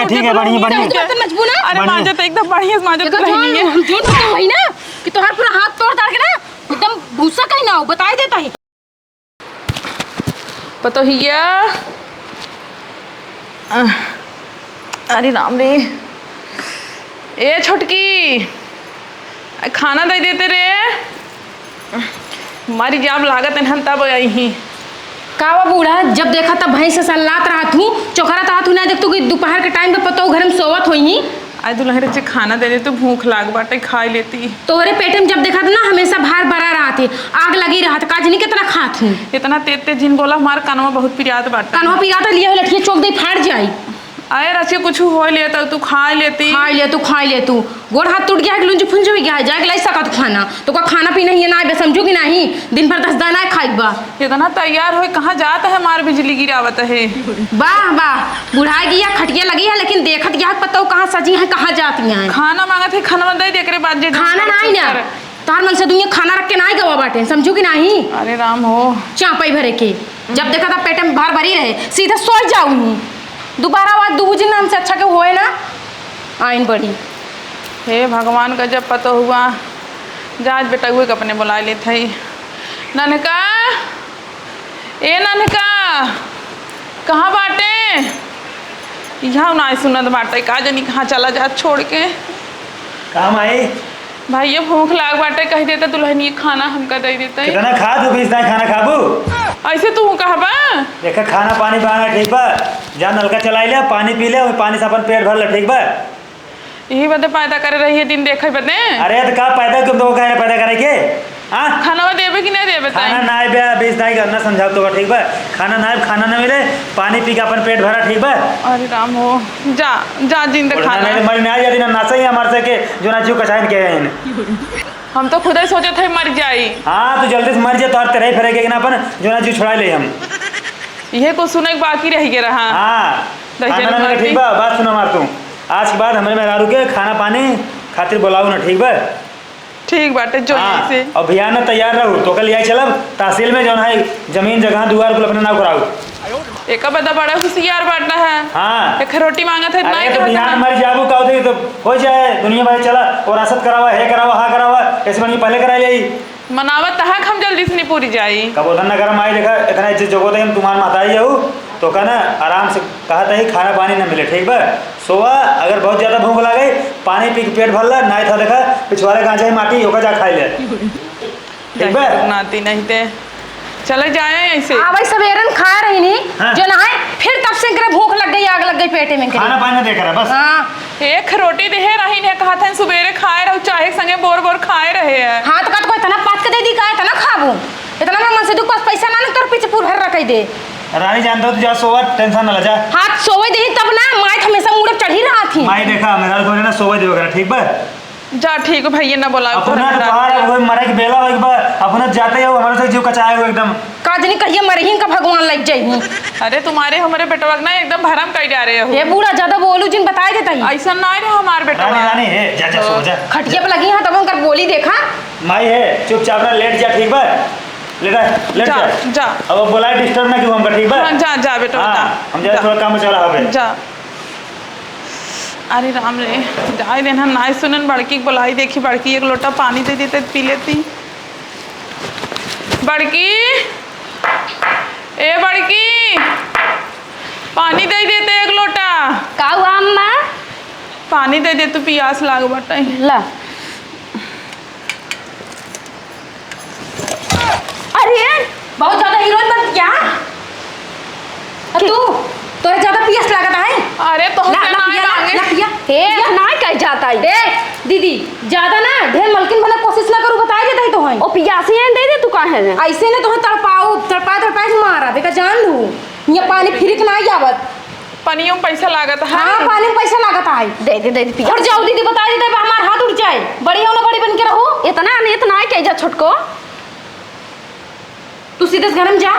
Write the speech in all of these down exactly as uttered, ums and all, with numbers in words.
ठीक है, बढ़िया, बढ़िया। एकदम मजबूर ना। अरे बढ़िया। माजत एकदम बढ़िया से माजत तो दुल्हनिया। हम जोन तो वही ना कि तोहार पूरा हाथ तोड़ ताड़ के ना एकदम भूसा कहीं ना हो, बताई देता ही। पतोहिया, अह, अरे राम रे, ए छोटकी, खाना दे देते रे। मरी जाब लागत इन्हन तब आई ही। का बा बूढ़ा, जब देखा तब भैंस से सल्लात रहत हूँ, चोकरत रहत हूँ, ना देख तू कि दोपहर के टाइम पे पतोह घर में सोवत होई ही। आई दुल्हन रे, खाना दे दे, तू भूख लाग बाटे, खाई लेती। तोहरे पेट में जब देखा त ना हमेशा भार भरा रहत है, आग लगी रहत, का जनी कितना खात हूँ। इतना तेज तेज जिन बोला, हमार कनवा बहुत पिरात बाटे। कनवा पिरात लिया लठिया चोक दे फाड़ जाई। अरे रचिया, कुछ हो लेता, तू खाई लेती। खाई ले तू, खाई ले तू। गोड़ हाथ टूट गया है कि लुंजी फुंजी हो गया है, जाके लाई सकत खाना। तो का खाना पीना ही ना आवे, समझू कि नहीं? दिन भर दस दाना है खाई बा। इतना तैयार होए, कहाँ जात है, मार बिजली गिरावत है। वाह, वाह, बुढ़ाई गया, खटिया लगी है, लेकिन देखत गया है, पता हो कहाँ सजी हैं, कहाँ जाती हैं। खाना मांगत है, खाना दे दे, एकरे बाद जे खाना जब नहीं ना, कर। तार मन से दुनिया खाना रख के नहीं गवा बाटे, समझू कि नहीं? अरे राम हो। चापई भरे के, जब देखा था पेट में भार भरी रहे, सीधा सोई जाऊ। दोबारा आवाज दू बुझी ना, हमसे अच्छा के होए ना, आइन बड़ी। हे भगवान, गजब पतो हुआ। जा आज बेटउए के अपने बुलाए लेत हई। नन्हका, ए नन्हका, कहाँ बाटे? यहाँ ना सुनत बाटे, का जानी कहाँ चला जात छोड़ के। का माई? भाई, ये भूख लाग बाटे, कह देता दुल्हनिया खाना हमका दे देता है। कितना खा तू, बीस दाई खाना खाबू? ऐसे तू कहबा? देखा, खाना पानी बना ठीक बा, जा नलका चलाई ले, पानी पी ले, और पानी से अपन पेट भर ले, ठीक बा? यही बदे पैदा करे रही है, दिन देखे बदे। अरे, तो का पैदा, तुम तो कह रहे पैदा करे के? हाँ? खाना देबे कि नहीं देबे खाना ताई? ना आए बे, बीस दाई करना समझाओ तो, ठीक बा? खाना ना आए, खाना ना मिले, पानी पी के अपन पेट भरा, ठीक बा? अरे राम हो, जा, जा, जिंदा उठना खाना। नहीं तो मर ना जाती ना, नाचा ही हमारे से के, जो ना जीव कचाइन के हैं। हम तो खुद ही सोचत है मर जाई। हाँ, तू जल्दी से मर जा, तोहर तेरह ही फेरे के ना अपन, जो ना जीव छुड़ा ले हम। यह कुछ सुने के बाकी रह गया रहा। हाँ, दही खाना जरूर ना मिले, खाती। ठीक बा? बात सुना मार तू। आज के बाद हमरे मेहरारू के खाना पानी खातिर बुलाऊ ना, ठीक बा? ठीक बाटे, जो हाँ, यही से। और बिहान में तैयार रहू, तो कल यही चलब तहसील में, जौन है जमीन जगह दुआर कुल अपने नाव कराऊ। एका बदा बड़ा होशियार बाटा है। हाँ। एक रोटी मांगत है, अरे नाई तो कहत बिहान है। मर जाबू का होते तो हो जाए, दुनिया भर चला, वरासत करावा, है करावा, हाँ करावा, ऐसे बनी पहले करा ले। मनावत तहक हम जल्दी से निपुरी जाई। कबो धन न करम आई, देखा, इतना इज्जत जोगो दे, हम तुम्हार माता ही जाऊ, तो का ना, आराम से कहत ही, खाना पानी न मिले, ठीक बा? सोवा, अगर बहुत ज्यादा भूख लागे, पानी पी के पेट भर ला, नाई था देखा, पिछवाड़े कहाँ जाए माटी, ओका जा खाई ले। ठीक बा? नाती नहीं ते। चले जाए ऐसे। आवै सबेरन खाए रही नी, हाँ। जो नहाए, फिर तब से इनकरे भूख लग गई, आग लग गई पेटे में इनकरे। खाना पानी दे करा बस। हाँ। एक रोटी देहे रही ने, कहत हन सुबेरे खाए रहू, चाहे संगे बोर बोर खाए रहे है। हाँ, तो का तो इतना पात के दे दी का, इतना खाबू? इतना ना मन से दुख पास पैसा ना, ना तोर पीछे पूर भर रख दे। रानी जानता हूँ, तू जा सोवा, tension ना ले जा। हाँ, सोवे देही तब ना, माई हमेशा मूड़े चढ़ी रहा थी। माई देखा, मेरा को ना सोवे देवे करा, ठीक बा? जा, ठीक है भैया, ना बोला अपना तोहरा तो ना। तोहार वो मरे के बेला होइक बा, अपना जाते हो, हमारे से जीव कचाए हो एकदम। का जनी कहिए मरही का भगवान लग जाई। अरे, तुम्हारे हमरे बेटवा के ना एकदम भरम कई डारे हो। हे बूढ़ा, ज्यादा बोलू जिन, बताई देता ही। ऐसा ना रहे हमार बेटवा। रानी, रानी, हे, जा, जा, सो जा। खटिया पे लगी है, तब उनकर बोली देखा। माई है, चुपचाप ना लेट जा, ठीक बा? लेट जा, लेट जा, जा। जा। अब बोला disturb ना क्यों हमका, ठीक बा? हाँ, जा, जा बेटवा, हाँ, जा। हम जा, जा। थोड़ा काम चला हवे। जा। अरे राम रे, जाए देना, नाय सुनन, बड़की के बुलाई, देखी बड़की एक लोटा पानी दे देते, पी लेती। बड़की, ए बड़की, पानी दे देते एक लोटा। का हुआ अम्मा? पानी दे दे, तू पियास लाग बाटे। ला। अरे, बहुत ज्यादा हीरोइन बन क्या? अब तू, तोरे ज्यादा पियास लागत है? अरे, तो ला, क्या ला, नाय पिया, ला, मांगे? ला, पिया। ए, पिया। नाय कह जाता है। ए, दीदी, ज्यादा ना, ढेर मलकिन बने कोशिश ना करू, बताई देता ही तो है। ओ, पियासी है, दे दे, तू काहे है? ऐसे ना तो है, तड़पाऊ, तड़पा, तड़पा के मारा, देखा, जान लू। ये पानी फिर के ना आवत। पानियों में पैसा लागत है। हाँ, पानी में पैसा लागत है। दे दे, दे दे, पिया। उठ जाओ दीदी, बता दे, हमार हाथ उठ जाए। बड़ी हो ना, बड़ी बन के रहो। इतना अनेत ना है, कह जा छोटको। तू सीधे से घर में जा।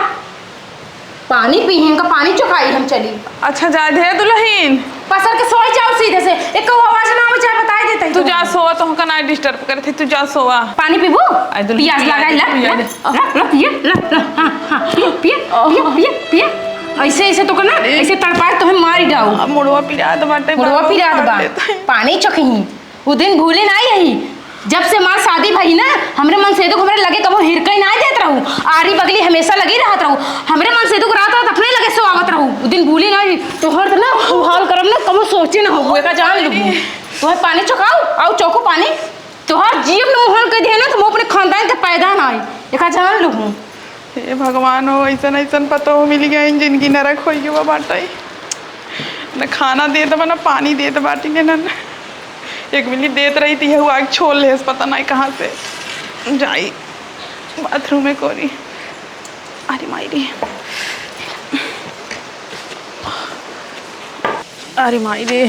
पानी पी, इनका पानी चुकाई, हम चली। अच्छा, जा दे दुल्हन। पसर के सोई जाओ सीधे से। एक आवाज ना हो जाए, बता देते हैं तू तुम। जा सोवा, तो हमका ना disturb करे थे, तू जा सोवा। पानी पीबू? आई दुल्हन, पियास पिया लगा दे, ला, पिया ला, दे। ला, ला, पिए, ला, ला, हाँ, हाँ, पिए, पिए, पिए, पिए, पिए। ऐसे, ऐसे तो करना, अरे। ऐसे तड़पाए तो हम मारी डाऊ। अब मुड़वा पिरात बाटे, मुड़वा बाबा पिरात मार बा। देता है। पानी चोखही। उ दिन भूले नाई यही। जब से हमार शादी भई ना, हमरे मनसेधु को हमरे लगे कबो हिरकई नाई देत रहू। आरी बगली हमेशा लगी रहत रहू। हमरे मनसेधु को रात रात अपने लगे सोआवत रहू। उ दिन भूले नाई। तोहर तो ना उ हाल करब ना, कबो सोचे ना होबू, एका जान लू। तोहर पानी चोखाऊ, आऊ चोखू पानी। तोहार जीव न मोहन कह दिया ना, तो हम अपने खानदान के पैदा ना आई, एका जान लू। हे भगवान हो, ऐसन ऐसन पतोह मिल गए, जिंदगी नरक होई गवा बाटे। न खाना देत बा, न पानी देत बाटी ने, न एक मिली देत रही थी, हु आग छोड़ लेस, पता नहीं कहाँ से जाई बाथरूम में कोरी। अरे माई रे, अरे माई रे।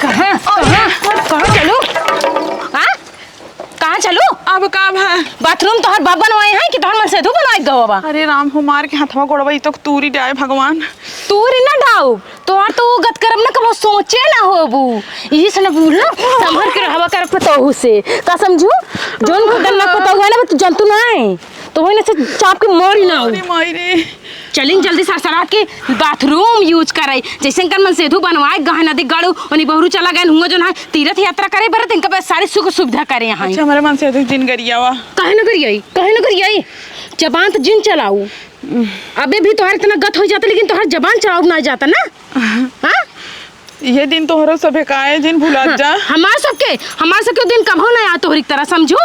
कहाँ, कहाँ, कहाँ चलू? हाँ? कहाँ चलू? अब का भा? बाथरूम तोहर बाप बनवाए हैं कि तोहर मनसेधु बनवाए गवा बा? अरे राम हो, मार के हथवा गोड़वा ई तो तूरी डाए भगवान। तूरी ना डाउब, तोहर तो उ गत करब ना, कबो सोचे ना होबू। यही से ना बोल ना, संभर के रहवा कर पतोहू से। का समझू? जौन खतरनाक पतोहू है ना, तू जनतू ना है। तो वही ना से चाप के मारी ना। अरे माई रे। चलिन जल्दी सरसरा के बाथरूम यूज करे। जैसे इनकर मनसेधु बनवाए गहन नदी गढ़, उन्हीं बहुरू चला गए हुआ जौन है तीर्थ यात्रा करे बरत इनका पास सारी सुख सुविधा करे यहाँ। अच्छा, हमारे मनसेधु जिन गरियावा। काहे न गरियाई, काहे न गरियाई? जबान तो जिन चलाऊ। अबे भी तोहार इतना गत हो जाता, लेकिन तोहार जबान चलाऊ ना जाता ना। हाँ? ये दिन तोहरो सभे काहे जिन भुलात जा। हमार सबके, हमार सबके दिन कभो ना आए तोहरी तरह, समझू?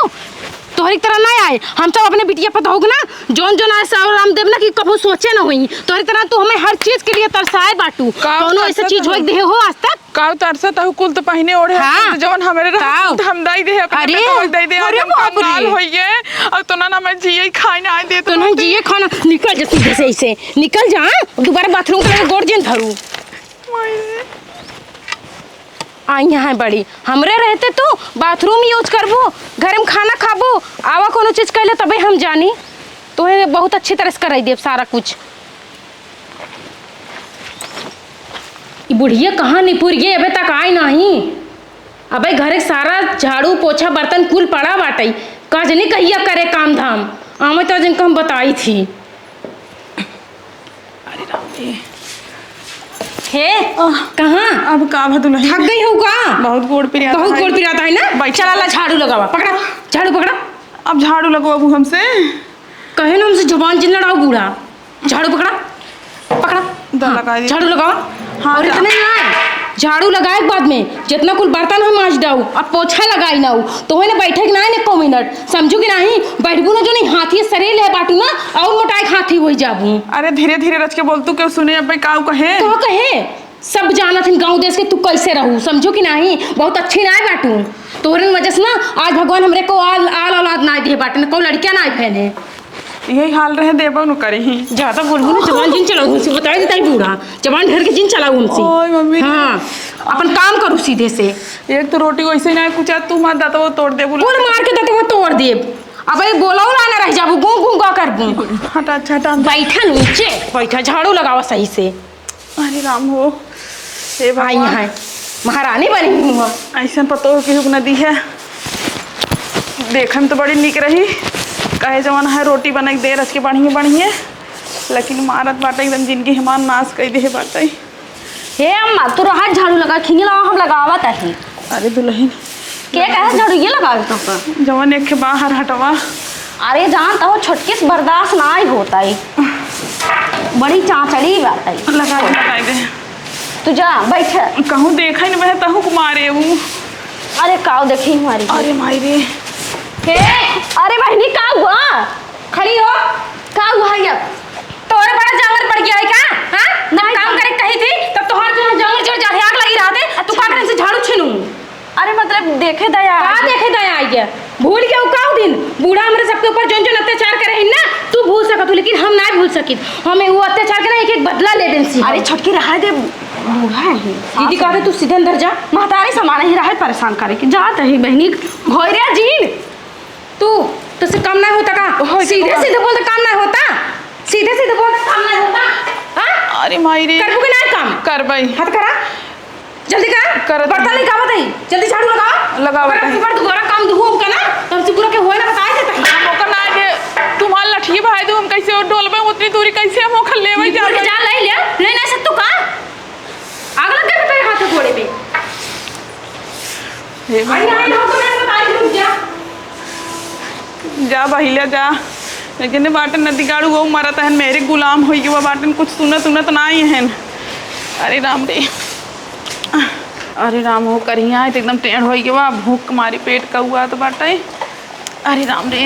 तोहरी तरह ना आए। हम सब अपने बिटिया पतोहू के ना, जौन जौन आए सब राम देव ना कि कभो सोचे ना होई। तोहरी तरह तू हमें हर चीज के लिए तरसाए बाटू। का कौनो ऐसा तरसत चीज हो? होई देहे हो आज तक? का तरसत हो? कुल तो पहिने ओढ़े हाँ। हसन, तो जौन हमरे रहा का? कुल तो हम दाई देहे, अपने अरे, पतोहू के दाई देहे, अरे आज हम बाप रे। कंगाल होइए। और तो ना, ना मैं जिए खाए ना आए देत तो ना रहती। जिए खाना निकल जा सीधे से, ऐसे निकल जा। दोबारा बाथरूम के लगे गोड़ जिन धरू। आई हैं बड़ी, हमरे रहते तू बाथरूम यूज करबू, घर में खाना खाबू, आवा कोनो चीज कहले तबे हम जानी। तोहे बहुत अच्छी तरह से कराई देब सारा कुछ। ई बुढ़िया कहाँ निपुर गई, अबे तक आई नाही। अबे घरे के सारा झाड़ू पोछा बर्तन कुल पड़ा बाटई, का जनी कहिया करे काम धाम। आवे तो जिनको हम बताई थी। अरे राम रे। हे, आह, कहाँ? अब का भा दुलही? थक गई हो का? बहुत गोड़ पिरात बहुत है। गोड़ पिरात है ना? बैठ। चला ला झाड़ू लगावा, पकड़ा, झाड़ू पकड़ा। अब झाड़ू लगवाबू हमसे? कहे ना हमसे जुबान जिन लड़ाओ बूढ़ा। झाड़ू पकड़ा, पकड़ा। द हाँ, लगा दी। झाड़ू लगावा। हाँ, और दा। इतने ना, झाड़ू लगाए के बाद में जितना कुल बर्तन हम माज दाऊ, अब पोछा लगाई ना, तो है ना बैठे के ना, ना को मिनट, समझू कि नाही? बैठबू ना जो नहीं हाथी सरे ले बाटू ना, और मोटाई के हाथी होई जाबू। अरे धीरे धीरे रच के बोल, तू क्यों सुने, अब काऊ कहे? का कहे? सब जानत हन गाँव देश के तू कैसे रहू, समझू कि नाही? बहुत अच्छी नाही बाटू। तोहरे वजह से ना आज भगवान हमरे को आल, आल औलाद नाही दिए बाटे, को लड़कियां नाही फैले। यही हाल रहे, देबो न करही। ज्यादा बोलबू ना, जबान जिन चलाऊ हमसे, बताई देता ही बूढ़ा, जबान ढेर के जिन चलाऊ हमसे। ओए मम्मी। हाँ, अपन काम करू सीधे से। एक तो रोटी वैसे ही ना कुचा, तू मार दाता वो तोड़ देबू। कुल मार के दाता वो तोड़ देब। अब ये बोला उला ना रह जाबू, गूं गूं गा करबू। हटा, अच्छा, हटा। बैठा नीचे, बैठा, झाड़ू लगावा सही से। अरे राम हो, हे आई भगवान। है, महारानी बनी हूँ। ऐसन पतोह केहू के न दिहे। देखे में तो बड़ी निक रही, कहे जवन है रोटी बने के दे रच के बढ़िया बढ़िया, लेकिन मारत बाटे एकदम जिंदगी हमार नाश कर दे बाटे। हे अम्मा, तू रहा झाड़ू लगा, खिंगे लगा, हम लगावत है। अरे दुलहिन। के कहे झाड़ू ये लगावे तो का? जवन एक के बाहर हटवा। अरे जान तहो छोटकी से बर्दाश्त नाई होता है। बड़ी चाचड़ी बात है। लगाई दे, लगाई दे। तू जा, बैठ। कहूँ देखे न बहे तहू को मारे ऊ। अरे काऊ देखी हमारी। अरे माई रे। हे, अरे बहनी का हुआ? खड़ी हो। का हुआ है अब? तोरे बड़ा जांगर पड़ गया है का? हाँ? ना नहीं, काम करे कही थी, तब तोहार जो जांगर जोर जाहे आग लगी रहते, तू का करे से झाड़ू छीनू? अरे मतलब देखे दया का आई। देखे दया आई है? भूल गया का दिन? बूढ़ा हमरे सबके ऊपर जौन जौन अत्याचार करे हैं ना, तू भूल सकत हो, लेकिन हम ना भूल सकित। हमें वो अत्याचार के ना एक एक बदला लेबे सी। अरे छोटकी रहा दे, बूढ़ा है। दीदी कहते तू सीधे अंदर जा। महतारी समान ही रहे परेशान करे के। जात ही बहनी। भोरिया जीन। तू, तुझसे काम ना होता का? होय, सीधे सीधे बोल दे, काम ना होता। सीधे सीधे बोल दे, काम ना होता। हाँ? अरे माई रे। करबू के ना काम? करबई। हाथ करा। जल्दी करा। करत बर्तन हई। नहीं कावत है। जल्दी झाड़ू लगावा। लगावत अगर हई। अबकी बार दोबारा काम दुहू हमका ना, तो हमसे बुरा के होए ना बताए देता है। हम ओकर ना आगे। दूरी कैसे हम ओखर लेवे ई दूर के जाबे? जा, ले ले, ले ना सकतू का? आग लग गए तेरे हाथ गोड़े में। हे अरे, भगवान। अरे, हम तो नहीं बताई, रुक जा। जा बहिला जा। लेकिन बाटन नदी गाड़ू वो मरत हन, मेरे गुलाम होई गवा बाटन, कुछ सुनत उनत ना आई हन। अरे राम रे। अरे राम हो, करिया है तो एकदम टेढ़ होई गवा, भूख मारी पेट का हुआ तो बाटे। अरे राम रे।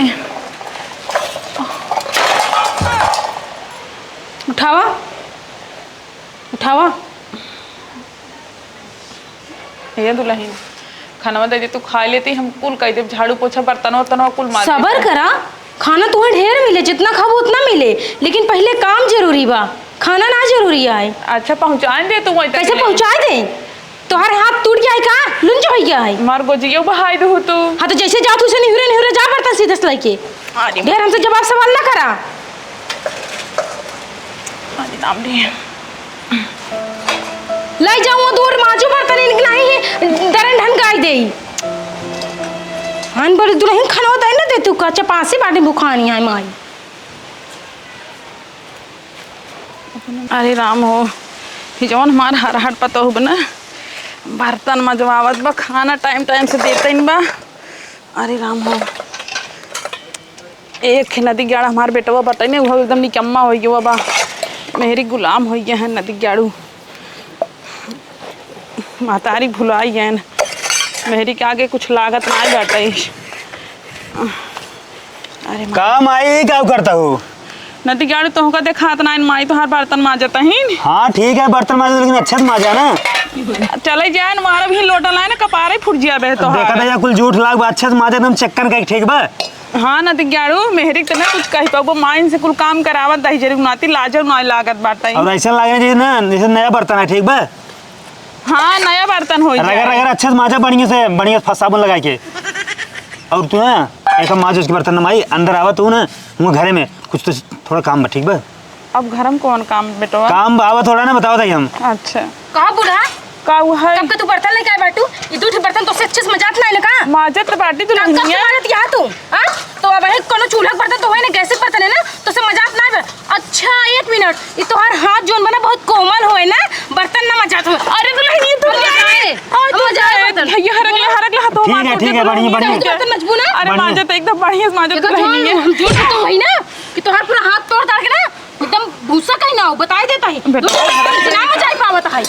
उठावा, उठावा। हे दुलहिन, खानवा दे दे, तू खा लेती, हम कुल कई देब, झाड़ू पोछा, बर्तन वर्तन कुल मार सबर देती। करा, खाना तुहें ढेर मिले, जितना खाबू उतना मिले, लेकिन पहिले काम जरूरी बा, खाना ना जरूरी आए। अच्छा, पहुँचाए दे तू वहीं तक कैसे ले। पहुँचाए दे? तोहर हाथ टूट गया है का? लुंज हो गया है? मार गोजियो बहाई दू तू। हाँ, तो जैसे जात उसे निहुरे निहुरे जा बर्तन सीधे से लेके। अरे। ढेर हमसे जवाब सवाल ना करा। अरे राम रे। ले जाऊँ दूर माजू बर्तन इनके नहीं है, दरन ढन गाई देई। हन बड़ी दुलहिन खाना होता है ना दे तू का चपासी बाटी भुखानी है माई। अरे राम हो, ही जवन हमार हर हट पतोह बना, बर्तन मजवावत बा, खाना टाइम टाइम से देते बा। अरे राम हो, एक नदी गाड़ा हमार बेटवा बताई नहीं, वो एकदम निकम्मा हो गया बा, मेहरी गुलाम हो गया है नदी गाड़ू। महतारी भुलाई गए, मेहरी के आगे कुछ लागत ना बाटे। अरे माई। का माई, का करता हो? नदी गाड़ू तोहका देखात ना, माई तोहार बर्तन माजत ही। हाँ ठीक है, बर्तन माजत, लेकिन अच्छे से माजा ना। चले जाए न, मारा भी लोटा लाए ना, कपारे फूट जिया बे तोहार। देखा था या कुल झूठ लाग बा, अच्छे से माजा एकदम चक्कन का, ठीक बा? हाँ नदी गाड़ू, मेहरी के ना कुछ कही पाबो, माइन से कुल काम करावत दही जरी नाती लाजो ना लागत बाटे। और ऐसा लगे जी ना, जैसे नया बर्तन है, ठीक बा? हाँ, नया बर्तन हो रगड़ जाए। रगड़ अच्छे से माजा बढ़िया से, बढ़िया से साबुन लगा के। और तू ना ऐसा माज उसके बर्तन ना माई, अंदर आवा तू ना, हुआ घरे में कुछ तो थोड़ा काम बा, ठीक बा? अब घर में कौन काम बेटवा? काम बा, आवा थोड़ा ना, बतावा ताई हम। अच्छा। कहा बूढ़ा? का वो है? कब के तू बर्तन लेके आए बाटू? ये दू ठे बर्तन तोसे अच्छे से मजात ना है ना का? माजत बाटी तू कब, कब से नहिया। माजत यहाँ तू? हाँ? तो अब है कोनो चूल्हा के बर्तन तो है ना, गैस के बर्तन है ना, तोसे मजात ना है। अच्छा, एक मिनट, ई तोहार हाथ जोन बना बहुत कोमल होए ना, बर्तन ना मजात होए। अरे दुलहिन, ये तो हम जाए, हम जाए बर्तन। भैया, हरक ले, हरक ले, हाथों ठीक है, मार ठीक है, दे, बढ़िया, बढ़िया। तू बर्तन मजबू ना? अरे बढ़िया। माजत एकदम बढ़िया से माजत देखो, दुलहिन जोन ये। हम जोन तो वही ना कि तोहार पूरा हाथ तोड़ ताड़ के ना, एकदम भूसा कहीं ना हो, बताई देता ही। बेटा। ना मजाई पावत है।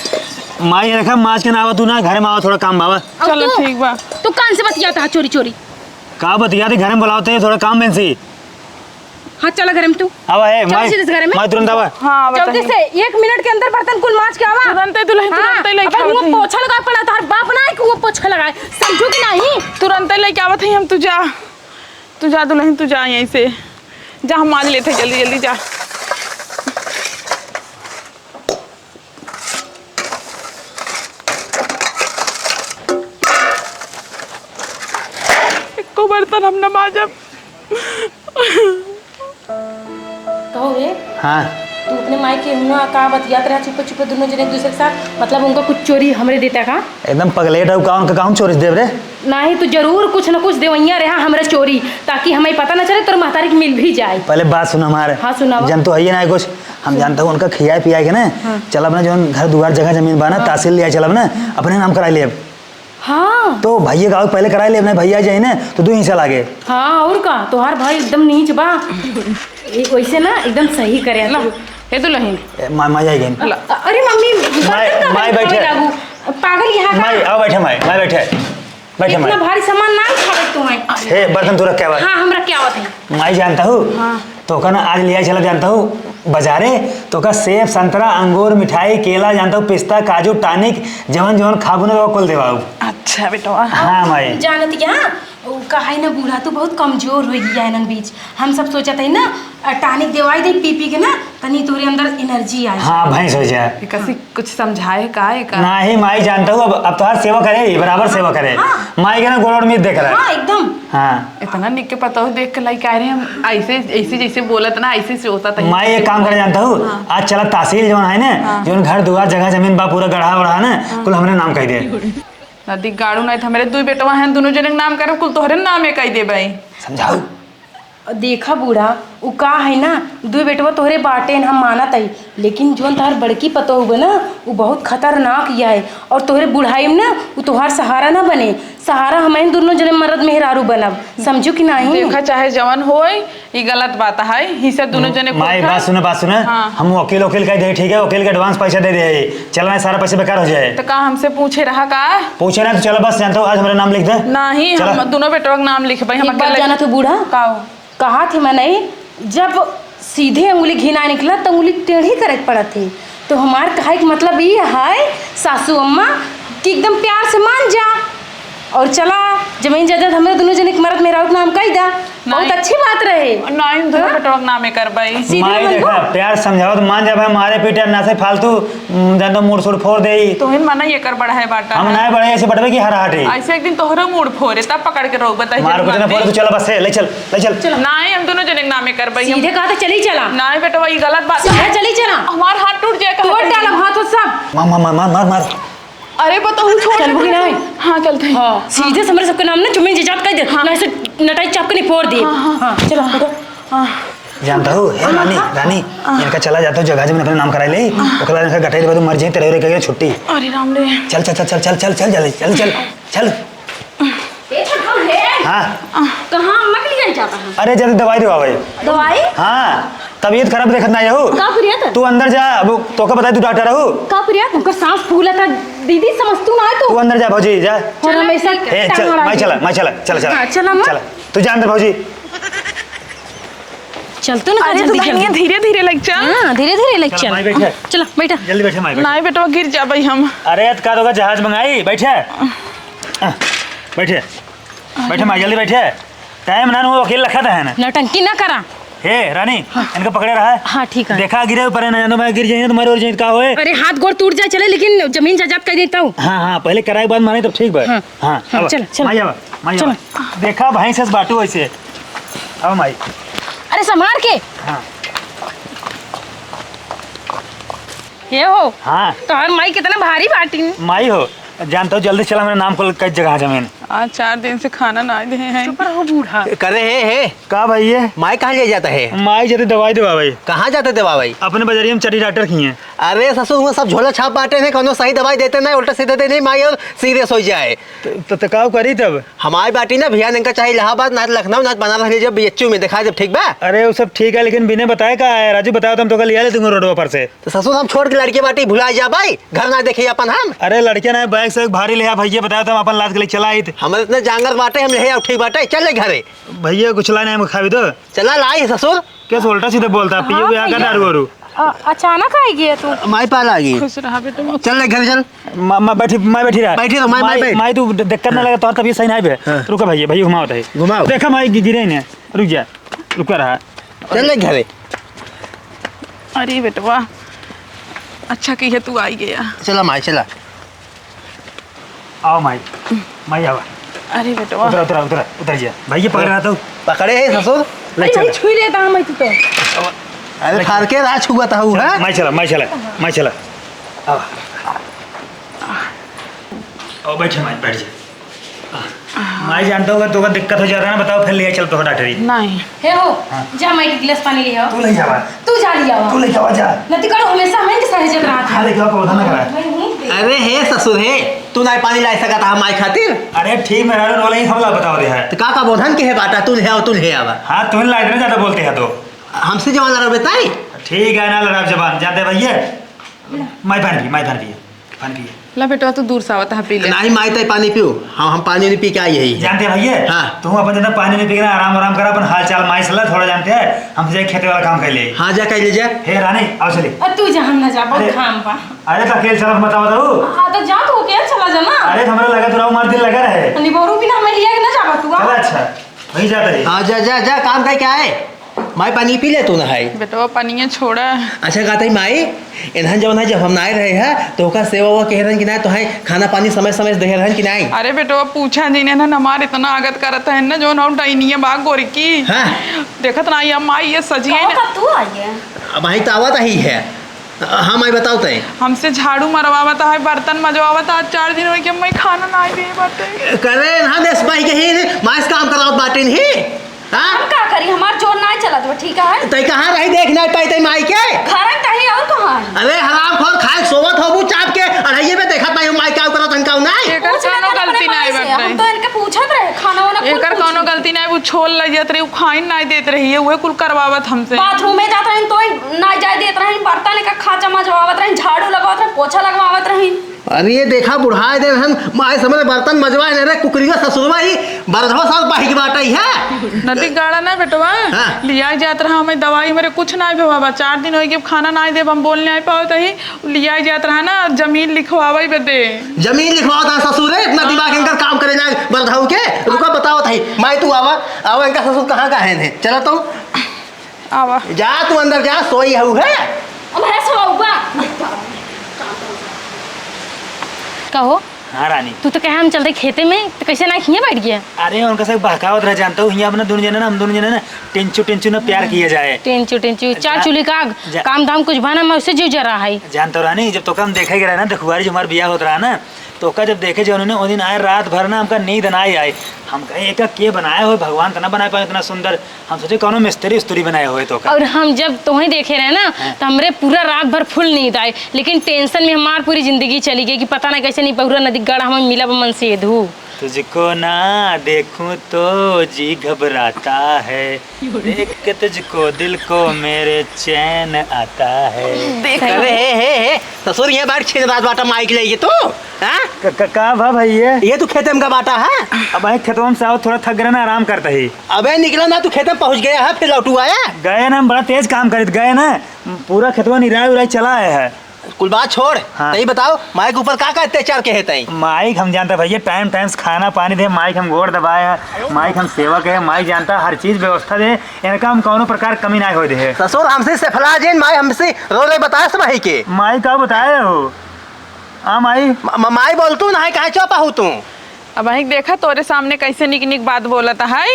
माई, देखा, माज के ना आवा तू ना, घर में आवा, थोड़ा काम बाबा। और चलो, तू? ठीक बा। तू कान से बतियाता है चोरी चोरी। का बतियाते, घर में बुलावते हैं, थोड़ा काम में से। हाँ, चला घर में तू। अब है, चल माई, सीधे से घर में। माई तुरंत आवा। हाँ, जल्दी बताइए। से एक मिनट के अंदर बर्तन कुल माज के आवा। तुरंते दुलहिन, हाँ, तुरंते लेके अब आवत वो ही। पोछा लगाए पड़ा, तार बाप ना है कि वो पोछा लगाए, समझू कि नहीं? तुरंते लेके आवत ही हम, तू जा, तू जा दुलहिन, तू जा यहीं से, जा हम माज लेते हैं, जल्दी जल्दी जा। एको बर्तन हम न माजब। कहो रे, हाँ। तू अपने माई के हुआ का बतियात रहा चुपे चुपे दोनों जने एक दूसरे के साथ, मतलब उनका कुछ चोरी हमरे देता का? एकदम पगलेट हऊ का, उनका का हम चोरी देब रे? नाही, तू जरूर कुछ न कुछ देवैया रहा हमरे चोरी, ताकि हमें पता न चले, तोर महतारी के मिल भी जाए। पहले बात सुन हमारे। हाँ, सुनावा। जन तो है ही ना कुछ, हम जानता हूँ उनका खियाए पियाए के ना। हाँ। चलब ना, जौन घर दुआर जगह जमीन बा ना, हाँ। तहसील लिया चलब ना, अपने नाम कराई लेब। हाँ। तो भैया का पहले कराई लेब ना, भैया जाए ना तो दो हिस्सा लागे। हाँ, और का, तोहार भाई एकदम नीच बा। ए, वैसे ना एकदम सही करे ला, तू। ए दुलहिन। ए, माँ, माँ जाए गई। ला। अ-, अरे मम्मी, माई, बर्तन माई कहाँ बैठे। लागू? पागल यहाँ का? माई, आओ बैठे माई, माई बैठे। बैठे माई। इतना भारी सामान ना उठावे तू है। हे, बर्तन तू रख के आवा। हाँ, हम रख के आवत है। माई जानता हूँ, हाँ। तो का ना आज लिया चला जानता हूँ बाजारे, तो का सेब, संतरा, अंगूर, मिठाई, केला जानता हूँ, पिस्ता, काजू, टॉनिक, जवन जवन खाबू ना वो कुल देवाऊ। अच्छा बेटवा। हाँ माई। जानत क्या, वो कहा है ना बूढ़ा, तू बहुत कमजोर हो गया है नन बीच। हम सब सोचत है ना, अ, टॉनिक देवाई दे पी पी के ना, तनी तोरे अंदर एनर्जी आ जाए। हाँ, भैंस हो जाए। ये कसी कुछ समझाए का है का? नाही माई जानता हूँ, अब, अब तोहार सेवा करे, बराबर सेवा करे। हाँ। माई के ना गोड़ ओड़ मीत देख रहा है। हाँ, एकदम। हाँ। इतना निक के पतोह देख के लाई कह रहे हम, ऐसे, ऐसे जैसे बोलत ना, ऐसे सोचत है। माई एक काम करे जानता हूँ, हाँ। आज चला तहसील जौन है ना, हाँ। जौन घर दुआर जगह जमीन बा पूरा गढ़ा उढ़ा ना, हाँ। कुल हमरे नाम कह दे। नदी गाड़ू नहीं था, मेरे दुई बेटवा हैं, दोनों जने के नाम करे, कुल तोहरे नाम एक कह दे भाई। समझाऊ। देखा बूढ़ा, उ का है ना, दुइ बेटवा तोहरे बाटेन, हम मानत हई, लेकिन जौन तोहार बड़की पतोह बा ना, उ बहुत खतरनाक या है, और तोहरे बुढ़ाई में ना, उ तोहार सहारा ना बने। सहारा हमहिन दुनो जने मरद मेहरारू बनब, समझू कि नाहीं? देखा, चाहे जवन होय, ई गलत बात है, ही से दुनो जने माई, बात सुना, बात सुना। हाँ। हम वकील, वकील कह दे, ठीक है, वकील के advance पैसा दे दे, चला ना, सारा पैसा बेकार हो जाए। तो का हमसे पूछे रहा का? पूछे ना तो चला, बस जानता हूँ, आज हमारा नाम लिख दे। नहीं, चला। हम दुनो बेटवा के नाम लिखबे, हम एक बात अकेले। जाना तू बूढ़ा? का हो? कहा थी मैं नहीं, जब सीधे अंगुली घी ना निकला तो अंगुली टेढ़ी करे के पड़त थी। तो हमार कहे के मतलब ई है सासू अम्मा कि एकदम प्यार से मान जा और चला जमीन जायदाद हमरे दुनो जने के मरद मेहरारू के नाम कई दा। बहुत नहीं। अच्छी बात रहे। नहीं, हम दुनो हाँ? बेटवा के नामे करबई। सीधे माई मन देखा, को। प्यार समझाओ तो मान जा भाई, मारे पीटे ना से फालतू, उम, जान तो मूड़ सूड़ फोड़ दे। तोहिन मना ये कर बड़ा है बाटा हम है। ना बड़े ऐसे बटवे की हर हाटे। ऐसे एक दिन तोहरो मूड़ फोरे, तब पकड़ के रोक बताई मार जब कुछ ना मरबे। फोड़, तू चला बस से, ले चल, ले चल। चलो। नहीं, हम दुनो जने के नामे करबई हम। सीधे कहा तो चली चला। नहीं बेटवा, ये गलत बात सीधे है। चली चला। हमार हाथ टूट जाए, तोड़ कहत डालब है। हाथ हो सब। मार, मार, मार, मार, मार, मार। अरे, बताओ, छोड़ चलबू कि दे। नहीं? हाँ, चलते हैं। हाँ, सीधे से हमरे सबके नाम ना जमीन जायदाद कह दे, हाँ। नहीं से नटाई चाप के नहीं फोड़ दे। हाँ, हाँ। हाँ, चलो, हाँ। उठो। हाँ। जानता हूँ, हे हाँ, रानी, हाँ। रानी, हाँ। इनका चला जाता हूँ, जगह जमीन अपने नाम कराई ले, हाँ। ओकरा इनका गटाई देबे तो मर जाए, तेरे रे कहे छुट्टी। अरे राम रे। चल, चल, चल, जल्दी, चल, चल। ए, छोटका, हे। हाँ। कहाँ अम्मा के लिए जाता है? अरे, जल्दी दवाई देवा भाई। दवाई? हाँ। तबीयत खराब देखत ना हो। का प्रिया त? तू अंदर जा, अब तोके बताई, तू डॉक्टर हो। का प्रिया? उनका सांस फूला था, दीदी, समझ तू ना है तू। तू अंदर जा, भौजी, जा। और हमेशा चला, ठीक है। ए, चल, टांग अड़ा माई के। चला, माई चला, चला, चला। हाँ, चला, माँ। चला। तू जा अंदर, भौजी। चल, तू ना अरे, जल्दी, तू बहनिया, जल्दी। धीरे, धीरे लग चल। हाँ, धीरे, धीरे लग चला, चल। माई बैठे। चला, बैठा। जल्दी बैठे, माई, बैठे। नाई, बेटवा, गिर जाबई हम। अरे, यार, का तोका जहाज मंगाई? बैठे। हाँ, बैठे। बैठे, माई, जल्दी बैठे। टाइम ना, वो अकेले रखा था, है ना? नौटंकी ना करा। हे रानी, हाँ। इनका पकड़े रहा है। हाँ, ठीक है। देखा गिरे ऊपर है ना, जानो मैं गिर जाइए, तुम्हारे और जाइए का होए? अरे हाथ गोड़ टूट जाए चले, लेकिन जमीन जायदाद कह देता हूँ। हाँ, हाँ, पहले कराए के बाद मारे तब ठीक बा। हाँ। हाँ, हाँ, अब चल, चल। माई आवा, माई चल। आवा। देखा भाई से बाटू ऐसे। अब माई। अरे संभाल के। हाँ। ये हो। हाँ। तोहर माई कितना भारी बाटी। माई हो, जानता हूँ, जल्दी चला, मेरे नाम को कई जगह जमीन। आज चार दिन से खाना ना दे हैं। चुप रहो बूढ़ा। करे हे, हे। का भाई ये? माई कहाँ ले जाता है? माई जाते दवाई देवा भाई। कहाँ जाते दवा भाई? अपने बजरिया में चटी डॉक्टर की हैं। अरे ससुर, हुआ सब झोला छाप बाटे हैं, कौनो सही दवाई देते नहीं, उल्टा सीधे देते नहीं, माई और सीरियस हो जाए। तो, तो, तो का करी तब? हमारी बाटी ना भैया, इनका चाहे इलाहाबाद, ना लखनऊ, ना बनारस ले जाओ, बीएचयू में दिखा जब, ठीक बा? अरे वो सब ठीक है, लेकिन बिना बताए का है? राजू बताओ, तो हम तो कल लिया लेते हैं रोडवा पर से। तो ससुर, हम छोड़ के लड़के बाटी भुला जा भाई, घर ना देखी अपन हम। अरे लड़के ना, बैग से एक भारी ले आ भैया, बताओ तो हम अपन लाद के ले चला आई थे। हमारे इतने जांगर बाटे, हम ले आओ, ठीक बाटे, चल ले घरे। भैया कुछ लाने हम खावे दो। चला लाई ससुर। कैसे उल्टा सीधा बोलता है? पियो हाँ, यहाँ का भैया। दारू वारू? अ-, अचानक आ गया तू। माई पाल आ गई। खुश रहा बेटा। चल ले घर चल। माँ, माँ बैठी, माँ बैठी रहा। बैठी रहो, माँ, माँ माई, बैठ। माई तू दिक्कत ना हाँ। लगे, तोहर तबीयत सही ना है बे। हाँ। रुको भैया, भैया घुमाओ तही। घुमाओ। देखा माई गि-, गिरे ही नहीं। रुक जा। रुका रहा। चल ले घरे। अरे बेटवा, अच्छा की है तू आई गया। चला माई, चला। आओ माई, माई आवा। अरे बेटवा। उतरा, उतरा, उतरा, उतर जा। भाई ये पकड़ रहा तो। पकड़े है ससुर। ले अरे चल। भाई छुई लेता हूँ मैं तू तो। अरे फाड़ के राज हुआ था वो, चल, हाँ? माई चला, माई चला, माई चला। आवा। आओ बैठे माई, बैठ जा। माई जानता होगा, तोका दिक्कत हो जाता है ना, बताओ, फिर ले चल तो डॉक्टरी। नहीं। हे हो, हाँ। जा माई के गिलास पानी ले आओ। तू ले जावा। तू जा ले आओ। तू ले जावा, जा। नती करो, हमेशा हमें के सहेजत रहा था। हाँ, ले जाओ, पौधा ना करा। मैं हूँ। अरे हे ससुर हे, तू ना पानी ला सकता है माई खातिर? अरे ठीक में रहने वाला ही हमला बताओ दे है। तो का का बोधन के है बाटा, तू ले आओ, तू ले आवा। हाँ, तुम्हें लाइट में ज्यादा बोलते हैं तो। हमसे जवान लड़ा बताई? ठीक है ना, लड़ा जबान, जाते भैया। माई पानी पी, माई पानी पी। पानी पिए। ला बेटवा, तू दूर से आवत है, पी ले। नाही माई, तई पानी पियो। हम, हम पानी नहीं पी के आई है। जानते हैं भैया? हाँ। तू अपन ज्यादा पानी नहीं पीना, आराम, आराम करा, अपन हाल चाल माई से ला, थोड़ा जानते हैं, हम जाए खेते वाला काम कर ले। हाँ, जा कर ले जा। हे रानी, आओ चले। अब तू जा, हम ना जा, बहुत अरे, घाम बा। अरे तो अकेले चला, बताओ तो। हाँ, तो जा तू, अकेले चला जा ना। अरे, तो हमारा लगा तो रहो, हमारा दिल लगा रहे। निबोरू बिना हमें लिया के ना जाबा तू, हाँ? चला, अच्छा। वहीं जाता है। हाँ, जा, जा, जा, काम करके आए। माई, पानी पी ले तू, नहाई। बेटवा, पानिया छोड़ा। अच्छा, कहते ही माई, इन्हन जब ना, जब हम नाई रहे हैं, तो ओकर सेवा वो कह रहन कि नाई, तो है खाना पानी समय समय से दे रहन कि नाई? अरे बेटवा, पूछा जी ने ना, हमार इतना आगत करत है ना, जो ना डाइनिया बाग गोरी की। हाँ। देखत ना, ये माई, ये सजिए का ना। का तू आई है? अब माई तो आवत ही है। हाँ माई, बताओ तय। हमसे झाड़ू मरवावत है, बर्तन मजवावत है, आज चार दिन हो गए, मैं खाना ना दे बाटे। करे ना देश भाई के ही, माइस काम करावत बाटे नहीं। हाँ? हम का करी, हमार जोर नाहीं चलत बा, ठीक है? तै कहाँ रही, देख नाहीं पाई तै माई के? घर में तही और कहाँ है? अरे हरामखोर, खाए सोवत होबू चाप के, अढ़ाइये में देखत नाहीं हो माई का करत हन का नाहीं। एकर पूछ लेत कौनो हन अपने गलती माई नाहीं से, बाटे। हम तो इनके पूछत रहे, खाना वाना कुल एकर पूछ कौनो लेत। गलती नाहीं, वो छोल लइ जात रही, वो खाइन नाहीं देत रही है, उहे कुल करवावत हमसे। बाथरूम में जात रही तो नाहीं जाए देत रही, बर्तन एक खाचा मजवावत रही, झाड़ू लगवावत रही, पोछा लगवावत रही। अरे ये देखा बुढ़ाए दे रहन, माय समझ बर्तन मजवाए ने रे कुकरिया ससुरवा ही बरधवा साल पाही के बाटा ही है। नदी गाड़ा ना बेटवा, हाँ। लिया जात रहा हमें दवाई, मेरे कुछ ना भेवा बा, चार दिन होई गए खाना ना देब, हम बोल नाहीं पावत ही, लिया जात रहा ना जमीन लिखवावे बदे। जमीन लिखवाओ ता ससुर रे, इतना दिमाग इनकर काम करे ना बरधऊ के। रुका बताओ ताई, माय तू आवा, आवा इनका ससुर कहाँ का है ने, चला तू। आवा। जा तू अंदर जा, सोई हऊ है। अब है सोऊबा। कहो। हाँ रानी। तू तो कहे हम चलते खेते में, तो कैसे ना हियाँ बैठ गया? अरे उनका सब बहकावत रह जानता हूँ, हियाँ अपना दोनों जने ना, हम दोनों जने ना टेंचू टेंचू ना प्यार किया जाए। टेंचू टेंचू, चार जा-, चूल्ही का आग, जा-, काम धाम कुछ बना, मैं उससे जीव जरा है। जानता हूँ रानी, जब तो हम देखे गए रहे ना, देखुआरी जो हमार बियाह होत रहा ना, तो ओका जब देखे जो उन्होंने, वो दिन आए रात भर ना हमका नींद ना आए। हम कहे एका के बनाए हो, भगवान तो ना बनाए पाए इतना सुंदर। हम सोचे कौनो मिस्त्री उस्त्री बनाए होए तो का। और हम जब तोहे देखे रहे ना, हाँ। तो हमरे पूरा रात भर फुल नींद आए, लेकिन टेंशन में हमार पूरी जिंदगी चली गई कि पता ना कैसे नहीं पहुरा नदी गढ़ हमें मिला मन से धू। तुझको ना देखूं तो जी घबराता है, देख के तुझको दिल को मेरे चैन आता है। देख अरे हे, हे, हे, ससुर ये बात छीन रात बाटा माइक लेगी तू, हाँ? क-, क-, का भा भैया? ये तू खेते में का बाटा है? अब भाई खेतवा में से आओ, थोड़ा थक गए ना, आराम करता ही। अबे निकला ना, तू खेते में पहुँच गया है, फिर लौटू आया? गए ना, हम बड़ा तेज काम करित गए ना, पूरा खेतवा निराई उराई चला आए है। कुल बात छोड़, हाँ। तई बताओ, माई के ऊपर का का अत्याचार के है तई? माई के हम जानता भैया, टाइम टाइम से खाना पानी दे, माई के हम गोड़ दबाए है, माई के हम सेवा के है, माई जानता हर चीज व्यवस्था दे, इनका हम कौनो प्रकार कमी ना हो दे। ससुर हमसे सफला जेन, माई हमसे रो रे बताए सब है के। माई का बताए हो? हाँ माई। म-, म-, माई बोल तू ना है, काहे चुप आहू तू? अब वहीं देखा तोरे सामने कैसे निक निक बात बोलत है,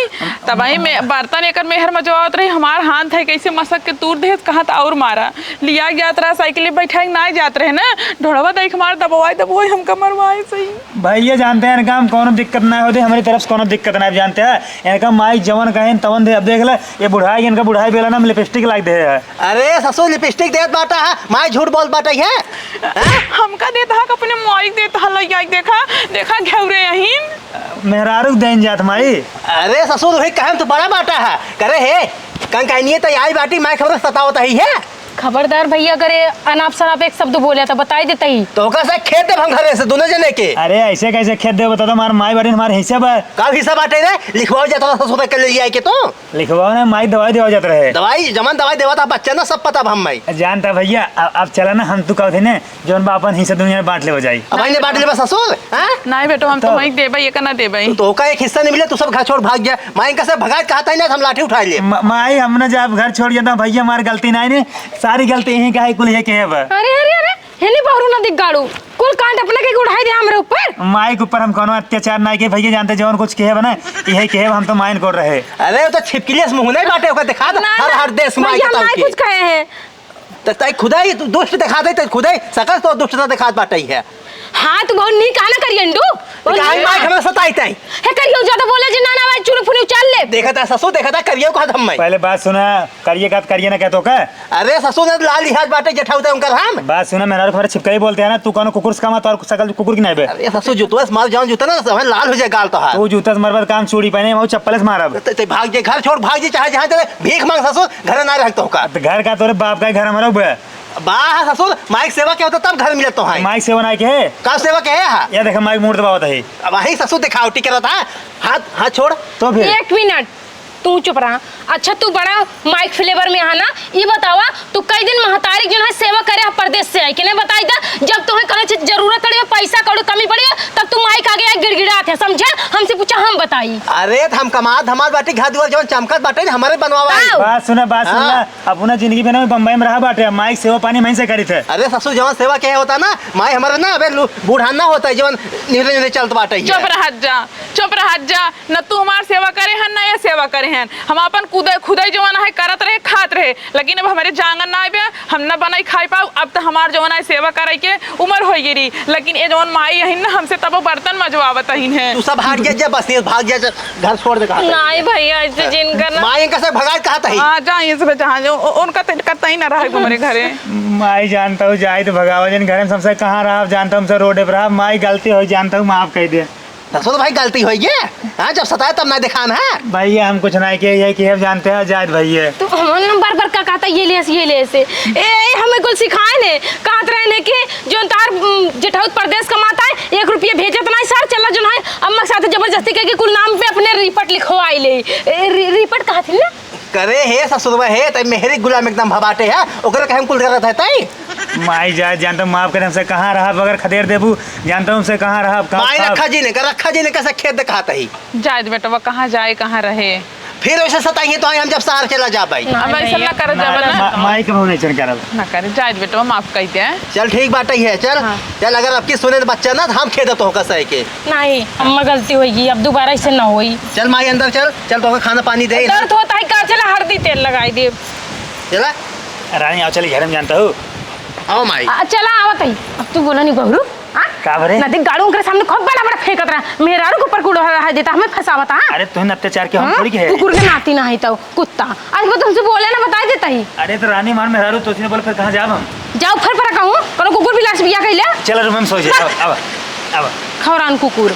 तब वहीं में बर्तन एकर मेहर मजवावत रही, हमार हाथ है कैसे मसक के तूर देत, कहत और मारा। लिया जात रहा साइकिल पे बैठा के ना जात रहे ना, ढोड़वा देख मार दबवाई दबवाई हमका मरवाए सही। भैया जानते हैं इनका हम कौनो दिक्कत ना होते, हमारी तरफ से कौनो दिक्कत ना जानते हैं। इनका माई जवन कहे तवन दे। अब देख ले, ये बुढ़ाई, इनका बुढ़ाई बेला ना हम लिपस्टिक लाग दे है। अरे ससुर लिपस्टिक देत बाटा है, माई झूठ बोल बाटा है। हैं? हमका देत हा, अपने माई देत हा, लइका देखा, देखा घेउरे यहीं। मेहरारू के देन जात माई। अरे ससुर वही कहे में तो बड़ा बाटा है। करे हे, कंकाइनिए तो आई बाटी, माई खबर सतावत ही है। खबरदार भैया, अगर ये अनाप शनाप एक शब्द बोले तो बताई देता ही। तो ओकर से खेत देब हम घरे से दोनों जने के। अरे ऐसे कैसे खेत देब, बता दो, हमार माई बाटी हमार हिस्सा बा। का हिस्सा बाटे रे? लिखवाओ जाता ससुर के ले जाए के तो। लिखवाओ ना, माई दवाई देवा जात रहे। दवाई, जमन दवाई देवा था बच्चा ना, सब पता बा हम माई। जानता भैया, अब, अब चला ना, हम तू कहते ने, जौन बा अपन हिस्सा दुनिया में बांट लेवा जाई। अब भाई ने बांट लेबा ससुर, हैं? नहीं बेटो, हम तो तो माई देबे, ये का ना देबे। तू तो का एक हिस्सा नहीं मिले, तू सब घर छोड़ भाग गया। माई इनका से भगाए कहता ही ना, हम लाठी उठा ले। म-, माई, हम ना जब घर छोड़ गया था भैया, हमारी गलती नहीं ने, सारी गलती यहीं का है, कुल ये के है बा। अरे, अरे, अरे, हेने बहरू ना दिख गाड़ू, कुल कांड अपने के उठाई दे हमरे ऊपर। माई के ऊपर हम कौनो अत्याचार ना के भैया, जानते जौन कुछ कहे बा ना, यही कहे बा, हम तो माइन कोड रहे। अरे वो तो छिपकलिया से मुंह नहीं बाटे, ओकर दिखा दे, ना, हर, ना, हर देश में भैया, आके माई ताऊ कुछ कहे हैं। त-, तई खुदाई तू दुष्ट दिखा दे, तई खुदाई सकल तो दुष्टता दिखात बाटे है। हाँ, तू बहुत नीक आना करियन डू। त काहे माई हमें सताई तई? हे करियो ज्यादा बोले जे ना, ना, भाई चुनु फुनु चल ले। देखा था ससुर, देखा था करियो कहत हम माई। पहले बात सुना, करिए कहत करिए ना कहतो का? अरे ससुर ने लाल लिहाज बाटे जेठाऊ ते उनकर हम। बात सुना, मेहरारू के हमारे छिपकली बोलते हैं ना, तू कौनो कुकुर से कम है, तोर सकल कुकुर की नहीं बे। अरे ससुर जुतवा से मार जाऊं, जुता ना सब लाल हो जाए गाल तोहार। तू जूता से मरबा काम चूड़ी पहने, मैं चप्पल से मारब। ते, ते भाग जे, घर छोड़ भाग जे, चाहे जहाँ चले भीख मांग ससुर, घर ना रह तो का। तो घर का तोरे बाप का ही घर हमारा बे। बा ससुर, माइक सेवा के होता तब घर मिलत तो है। माइक सेवा ना के है? का सेवा के है हा? या देखा माइक मूड दबावत है। अब वही ससुर दिखावटी करत है। हाथ, हाथ छोड़। तो फिर? एक मिनट। तू चुप रहा। अच्छा, तू बड़ा माइक फ्लेवर में हा ना, ई बतावा, तू कई दिन महतारी जो है सेवा करे हा परदेस से आई, के नहीं बताई था? जब तुम्हें कौनो चीज जरूरत पड़े, पैसा कौड़ी कमी पड़े, तब तू माइक आगे आई गिड़गिड़ात है, समझे? हमसे पूछा, हम बताई। अरे, त हम कमात धमात बाटी, घर दुआर जवन चमकत बाटे, हमरे बनवावा आई। आओ। बात सुना, बात सुन हाँ। ला। अपना जिंदगी भर में बम्बई में रहा बाटे, माइक सेवा पानी महीं से करी थे। अरे ससुर, जवन सेवा के होता ना, माई हमारे ना, अबे लू-, बूढ़ा ना होता है, जवन निरे निरे चलत बाटे ही चुप है। रह जा, चुप रह जा, न तू हमार सेवा करे हन, न ये सेवा करे हैं। हम आपन खुदे, खुदे जवन है करत रहे, खात रहे, लेकिन अब हमरे जांगर ना आइबे, हम ना बनाई खाई पाऊ। अब तो हमार जवन है सेवा करे के उम्र होइ गई रही, लेकिन ये जवन माई अहिन ना, हमसे तबो बर्तन मजवावत अहिन है। तू सब भाग जा, जा, बस ये भाग जा, जा, घर छोड़ दे कहा था। नहीं भैया, ऐसे जिन करना। माई इनका से भगाए कहा था ही। हाँ, जा, ये सब जहाँ जो, उ-, उनका तो कतई ना रहे हमरे घरे। माई जानता हूँ, जाए तो भगावा जिन घरे, हमसे कहाँ रहा, जानता हूँ, हमसे रोडे पर रहा, माई गलती हो, जानता हूँ, माफ कर दे। ससुर भाई, गलती होई गे। हाँ, जब सताए तब ना दिखान है। भैया, हम कुछ ना किहे, ये किहे जानते हैं, जायद भैया। तू हमन बार बार का कहता, ये ले से, ये ले से। ए, ए, हमें कुल सिखाए ने, कहत रहे ने कि जो तार, उम, जेठौत परदेस कमाता है, एक रुपया भेजत नहीं सर, चला जो है, अम्मा के साथ जबरदस्ती करके कुल नाम पे अपने रिपट लिखवाई ले। ए, रि-, रिपट कहत ही ना? करे हे ससुरवा हे, तई मेहरी गुलाम एकदम भबाटे है, ओकरे कहे हम कुल करत है तई। माई जाए, जानता हूँ, माफ करे, हमसे कहाँ रहा बगैर खदेड़ देबू, जानता हूँ, हमसे कहाँ रहा, का, माई का? रखा जी ने, रखा जी ने कैसे खेत दिखाता ही। जाए दे बेटवा, कहाँ जाए, कहाँ रहे? फिर वैसे सताई है तो हम जब शहर चला जा भाई। ना, अब ऐसा नहीं। ना कर ना, जाबा ना। मा-, माई के नहीं चल करब। ना करे, जाए दे बेटवा, माफ कर दे। चल ठीक बात ही है, चल। हाँ। चल, अगर अब की सुने तो बच्चा ना, तो हम खेदत होगा सही के। नहीं, अम्मा गलती होई, अब दोबारा ऐसे ना होई। चल माई अंदर चल, चल तोहका खाना पानी दे ना। दर्द होता है का? चला हल्दी तेल लगाई दे। चला। रानी आओ चली घर में जानता हूँ। आओ माई। आ, चला आवत है। अब तू बोला नहीं बहरू, हाँ? का बरे? नदी गाड़ू उनके सामने खूब बड़ा बड़ा फेंकत रहा, मेहरारू के ऊपर कूड़ो है देता, हमें फंसावता, हाँ? अरे तुम अत्याचार के हम हाँ? थोड़ी के है। कुकुर के नाती ना है तो। कुत्ता। आज वो तुमसे बोले ना, बताई देता ही। अरे तो रानी मार मेहरारू तो उसने बोले, फिर कहाँ जाब हम? जाओ फिर पर कहूँ, कोनो कुकुर बिलार से बिया कइले। चलो रूम में सो जाए। अब, अब, अब। खौरान कुकुर।